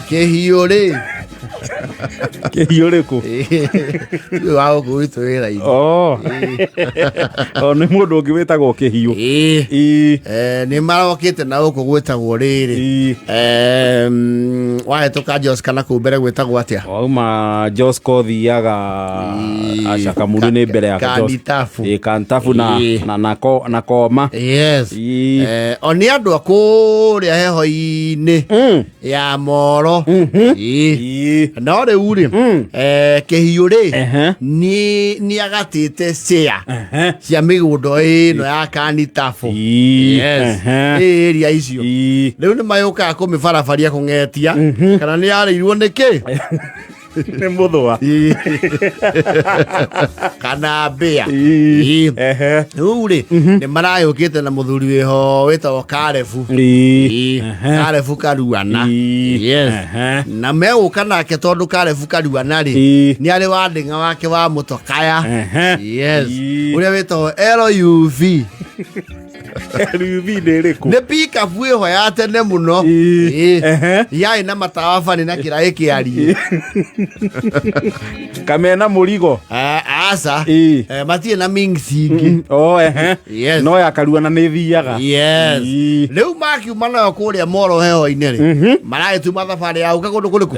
Kĩhiũ rĩ. Kĩhiũ rĩkũ? Ũyũ wa gũkũ gwitũ wĩra-inĩ. Oh. O nĩ mũndũ ũngĩ wĩtagwo kĩhiũ. Ĩĩ. Ĩĩ. Nĩ marokĩte na gũkũ gwĩtagwo rĩrĩ. Ĩĩ. Wahĩtũka Jos kana kũu mbere gwĩtagwo atĩa? Wauma Josco thiaga Ĩĩ. aca Kamuru nĩ mbere ya Jos. Kanitabu. Ĩĩ, Kantabu na Ĩĩ. na koma. Yes. Ĩĩ. O nĩ andũ a kũrĩa heho-inĩ ya moro. Ĩĩ. Ĩĩ. No rĩu rĩ, kĩhiũ rĩ, nĩ agatĩte share cia mĩgũnda ĩno ya Kanitabu. Ĩĩ. Yes. Ĩĩ, area icio. Ĩĩ. Rĩu nĩ mayũkaga kũmĩbarabaria kũng'etia kana nĩ yarĩirwo nĩ kĩ. Nĩ mũthũa. Kana mbĩa. Ĩĩ. Ĩĩ. Rĩu rĩ, nĩ marayũkĩte na mũthuri wĩho wĩtagwo Karebu. Ĩĩ. Ĩĩ. Karebu Karuana. Ĩĩ. Yes. Na megũka nake tondũ Karebu Karuana rĩ, Ĩĩ. nĩ arĩ wa ndĩng'a wake wa mũtokaya. Yes. Ĩĩ. Ũrĩa wĩtagwo LUV. LUV nĩ ĩrĩkũ? Nĩ pickup ĩho ya tene mũno. Ĩĩ. Ĩĩ. Yarĩ na matawa bani na kĩraĩ kĩariĩ. Kamena mũrigo. Aca. Ĩĩ. Matirĩ na mings ingĩ. Oh, ehe. Yes. No ya Karuana nĩ thiaga. Yes. Ĩĩ. Rĩu makiuma nayo kũrĩa moro heho-inĩ rĩ, maragĩtuma thabarĩ ya gũka kũndũ kũrĩkũ?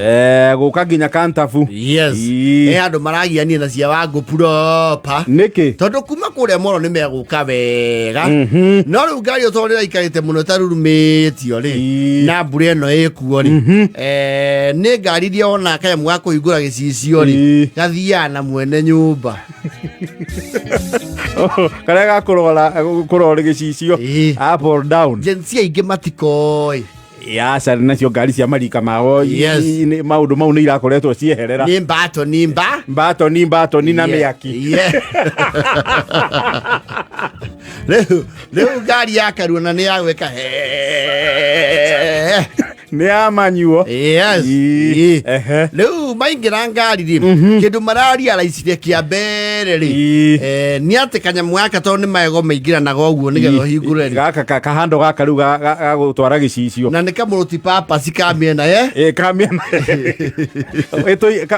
Gũka nginya Kantabu. Yes. Ĩĩ. Andũ maragiania na cia Wangũ proper. Nĩkĩ? Tondũ kuma kũrĩa moro nĩ megũka wega. No rĩu ngari ĩyo tondũ ĩraikarĩte mũno ĩtarurumĩtio rĩ, Ĩĩ. na mbura ĩno ĩkuo rĩ, nĩ ngari iria wona kanyamũ ga kũhingũra gĩcicio rĩ, Ĩĩ. gathiaga na mwene nyũmba. Karĩa ga kũrora kũrora gĩcicio. Ĩĩ. Up or down. Gen Z aingĩ matikoĩ. Aca nacio ngari cia marika mao Yes. maũndũ mau nĩ irakoretwo cieherera. Nĩ mbato nĩ mba. Mbatoni mbatoni na Yeah. mĩaki. Yeah. Rĩu ngari ya Karuana nĩ ya gwĩka hee. Nĩ ya manyuo. Yes. Ĩĩ. Ĩĩ. Rĩu maingĩra ngari rĩ, kĩndũ marariaraicire kĩa mbere rĩ, Ĩĩ. nĩ atĩ kanyamũ gaka tondũ nĩ magego maingĩranaga ũguo nĩgetha ũhingũre rĩ. Gaka kahando gaka rĩu ga gũtwara gĩcicio. Na nĩ kamũrũti papasi ka mĩena ye. Ĩĩ, ka mĩena.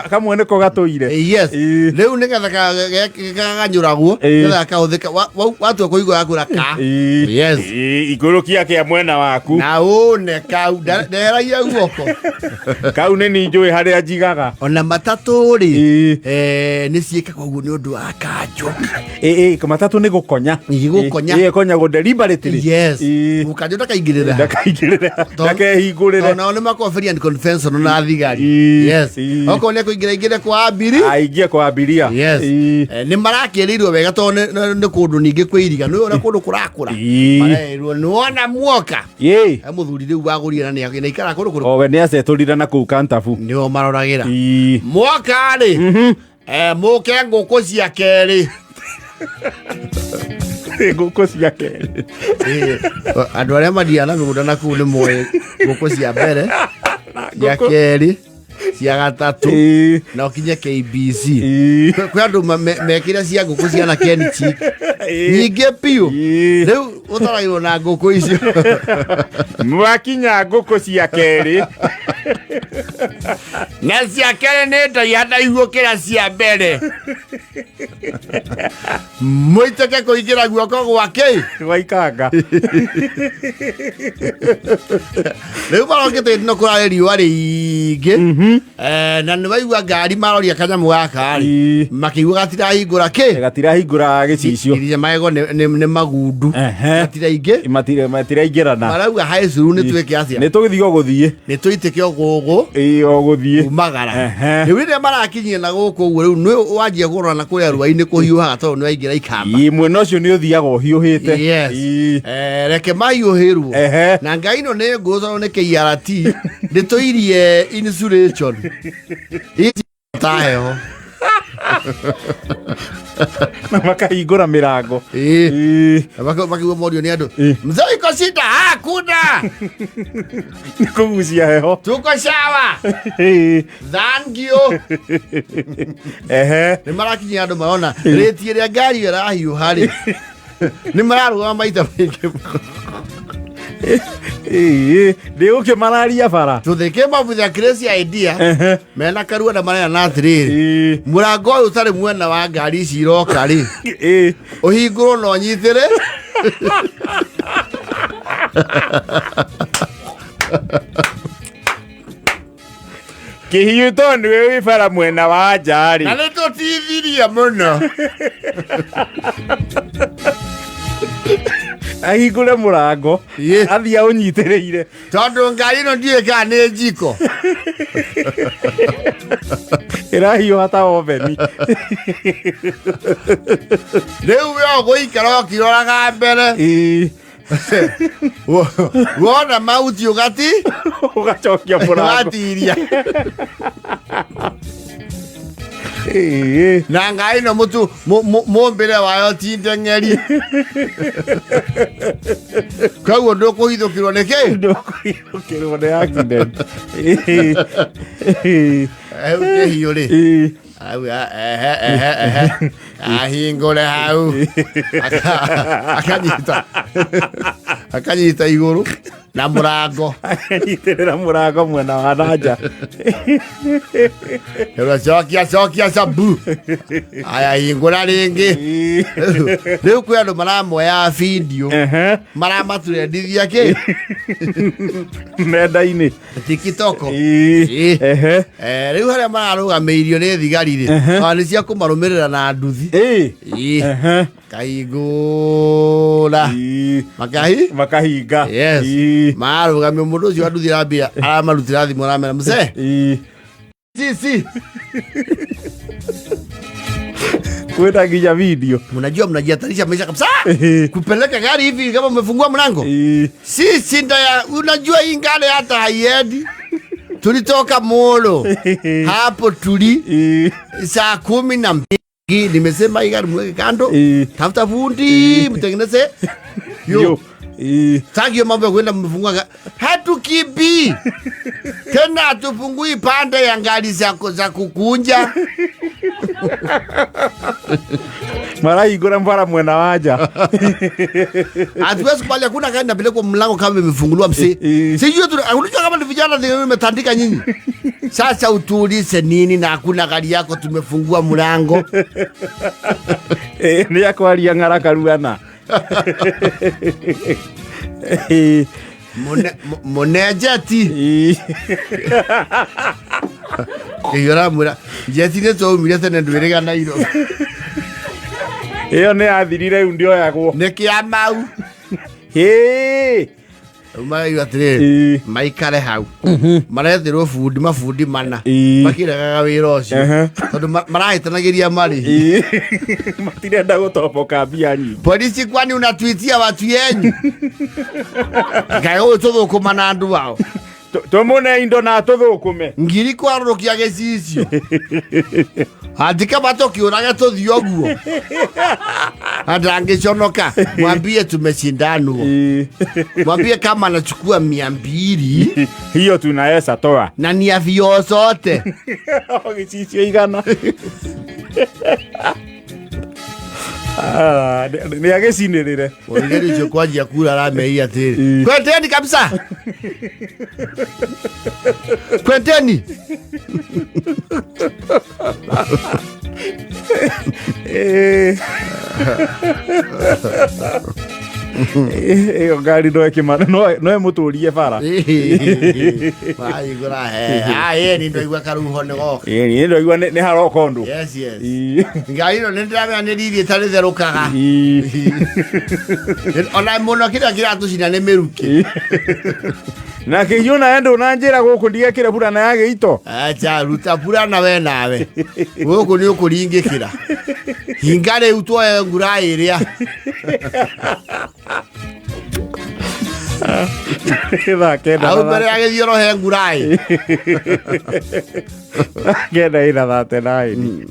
Kamwe nĩko gatũire. Yes. Ĩĩ. Rĩu nĩgetha kaganyũragwo, Ĩĩ. nĩgetha kahũthĩka watua kũhingũra gakũra ka. Ĩĩ. Yes. Ĩĩ, ikũrũkia kĩa mwena waku. Na une kau ndeheragia guoko. Kau nĩ ni njũĩ harĩa njigaga. Ona matatũ rĩ, Ĩĩ. nĩ ciĩkaga ũguo nĩ ũndũ wa kanjũ. Ĩĩ, ĩĩ, matatũ nĩ gũkonya. Ĩĩ, gũkonya. Ĩĩ, ĩkonyagwo deliberately. Yes. Ĩĩ. Mũkanjũ ndakaingĩrĩra. Ndakaingĩrĩre. Ndakehingũrĩre. Tondũ nao nĩ makoberia and conventional na thigari. Ĩĩ. Yes. Ĩĩ. Okorwo nĩ ekũingĩra aingĩre kwa abiri. Aingie kwa abiria. Yes. Ĩĩ. Nĩ marakĩrĩirwo wega tondũ nĩ kũndũ ningĩ kwĩ iriga. Nĩ ũrĩa kũndũ kũrakũra. Ĩĩ. Marerwo nĩ wona muoka. Ĩĩ. Mũthuri rĩu wagũrire na nĩ aikara kũndũ kũrĩkũ. Owe nĩ acetũrire na kũu Kantabu. Nĩo maroragĩra. Ĩĩ. Mwoka rĩ, mũke ngũkũ cia kerĩ. Ngũkũ cia kerĩ. Ĩĩ, andũ arĩa mathiaga na mĩgũnda na kũu nĩ moĩ ngũkũ cia mbere, cia Ngũkũ. kerĩ, cia gatatũ, Ĩĩ. na ũkinye KBC. Ĩĩ. Kwĩ andũ mekĩre cia ngũkũ ciana Ken Chick. Ĩĩ. Nyingĩ biũ. Ĩĩ. Rĩu ũtaragĩrwo na ngũkũ icio. Mwakinya ngũkũ cia kerĩ. Na cia kerĩ nĩ ndaiha ndaihu gũkĩra cia mbere. Mũitĩke kũingĩra guoko gwake. Gwa ikanga. Rĩu marokĩte ĩtino kũrarĩ riũa rĩingĩ. Na nĩ waigua ngari maroria kanyamũ gaka rĩ, Ĩĩ. makĩigua gatirahingũra kĩ. Gatirahingũra gĩcicio. Iria magego nĩ magundu. Gatiraingĩ. Matiraingĩrana. Marauga haicuru nĩ twĩke atĩa? Nĩ tũgĩthiĩ o gũthiĩ. Nĩ tũitĩke o gũgũ. Ĩĩ, o gũthiĩ. Kumagara. Rĩu rĩrĩa marakinyire na gũkũ ũguo rĩu nĩ wanjia kũrora na kũrĩa rũa-inĩ kũhiũhaga tondũ nĩ waingĩra ikamba. Ĩĩ, mwena ũcio nĩ ũthiaga ũhiũhĩte. Yes. Ĩĩ. Reke mahiũhĩrwo. Na ngai ĩno nĩ ngũrũ tondũ nĩ KRT nĩ tũirie insulation. Ici ta heho. Na makahingũra mĩrango. Ĩĩ. Ĩĩ. Na makiuga morio nĩ andũ. Ĩĩ. Mzee iko shida hakuna. Nĩ kũgucia heho. Tuko sawa. Ĩĩ. Thank you. Nĩ marakinyia andũ marona rĩti ĩrĩa ngari ĩyo ĩrahiũha rĩ, nĩ mararũgama maita maingĩ. Ĩĩ, ndĩgũkĩmararia bara. So they came up with a crazy idea. Mena karua na marena na atĩrĩrĩ, mũrango ũyũ ũtarĩ mwena wa ngari ici iroka rĩ, ũhingũrwo na ũnyitĩre. Kĩhiũ tondũ nĩwe wĩ bara mwena wa nja Na rĩ. nĩ tũtithirie mũno. Ahingũre mũrango. Athiĩ aũnyitĩrĩire. Tondũ ngari ĩno ndiũĩ kana nĩ njiko. Ĩrahiũha ta oveni. Rĩu we ũgũikara ũkĩroraga mbere. Wona mahuti ũgati Ũgacokia mũrango. Ũgatiria. Na ngai ĩno mũtu mũmbĩre wayo ti ndeng'eri. Koguo ndũkũhithũkĩrwo nĩ kĩ? Ndũkũhithũkĩrwo nĩ accident. Hau kĩhiũ rĩ. Hau ehe ehe ehe. Ahingũre hau. Akanyita. Akanyita igũrũ na mũrango. Akanyitĩrĩra mũrango mwena wa na nja. Rĩu cokia cokia cabu. Aya hingũra rĩngĩ. Rĩu kwĩ andũ maramoya video. Maramaturendithia kĩ? Nenda-inĩ. TikTok. Ĩĩ. Ehe. Rĩu harĩa mararũgamĩirio nĩ thigari rĩ, ona nĩ cia kũmarũmĩrĩra na nduthi. Ĩĩ. Ĩĩ. Kahingũra. Ĩĩ. Makahi? Makahinga. Yes. Ĩĩ. Marũgamio mũndũ ũcio wa nduthi arambia aramarutĩra thimũ aramera mzee. Ĩĩ. Si si. Kwĩna nginya video. Mnajua mnajihatarisha maisha kabisa. Ĩĩ. Kupeleka gari hivi kama umefungua mlango. Ĩĩ. Si shinda ya unajua hii ngale hata haiendi. Tulitoka Molo. Hapo tuli Ĩĩ. saa 12. Nimesema hii gari mweke kando. Ĩĩ. Tafuta fundi mtengeneze. Yo. Yo. Ĩĩ. Sasa hiyo mambo ya kwenda mmefungua hatukimbii. Tena hatufungui pande ya ngari za kukunja. Marahingũra bara mwena wa nja. Hatuwezi kubali, hakuna gari inapelekwa mlango kama imefunguliwa msee. Sijui tu, unajua kama ni vijana ndio imetandika nyinyi. Sasa utuulize nini na hakuna gari yako tumefungua mlango. Nĩ akwaria ng'ara karuana. Mune jeti. Kĩhiũ aramwĩra jeti nĩ twaumire tene ndwĩrĩga Nairobi. Ĩyo nĩ yathirire rĩu ndĩoyagwo. Nĩ kĩa mau. Hĩ. Rĩu marauga atĩrĩrĩ, maikare hau maretherwo bundi mabundi mana makĩregaga wĩra ũcio tondũ marahĩtanagĩria marĩhi. Matirenda gũtomboka mbia nyingĩ. Polisi, kwani unatuitia watu yenyu ngai ũyũ tũthũkũma na andũ ao. Tũmũne indo na tũthũkũme. Ngiri kwarũrũkia gĩcicio andika matũkĩũrage tũthiĩ ũguo andangĩconoka mwambie tumeshindanwo mwambie kama anachukua 200 Hiyo tunaweza toa. Na ni ya vioo zote. Gĩcicio igana. Ah, nĩ agĩcinĩrĩre. Mũrigeri ũcio kwanjia kura arameia atĩrĩ, kwendeni kabisa, kwendeni. Ĩyo ngari no no ĩmũtũrie bara. Mahingũra ni ndaigua karuho nĩ goka. Ĩĩ, niĩ ndaigua nĩ haroka ũndũ. Yes, yes. Ngari ĩno nĩ ndĩramenya nĩ riri ĩtarĩ therũkaga. Ona mũno kĩrĩa kĩratũcina nĩ mĩrukĩ. Na kĩhiũ nawe ndũnanjĩra gũkũ ndigekĩre burana ya gĩito. Acha ruta burana we nawe gũkũ nĩ ũkũringĩkĩra hinga rĩu tuoye ngura ĩrĩa. Thaa kenda Hau mbere ya gĩthioro he nguraĩ. 9:39.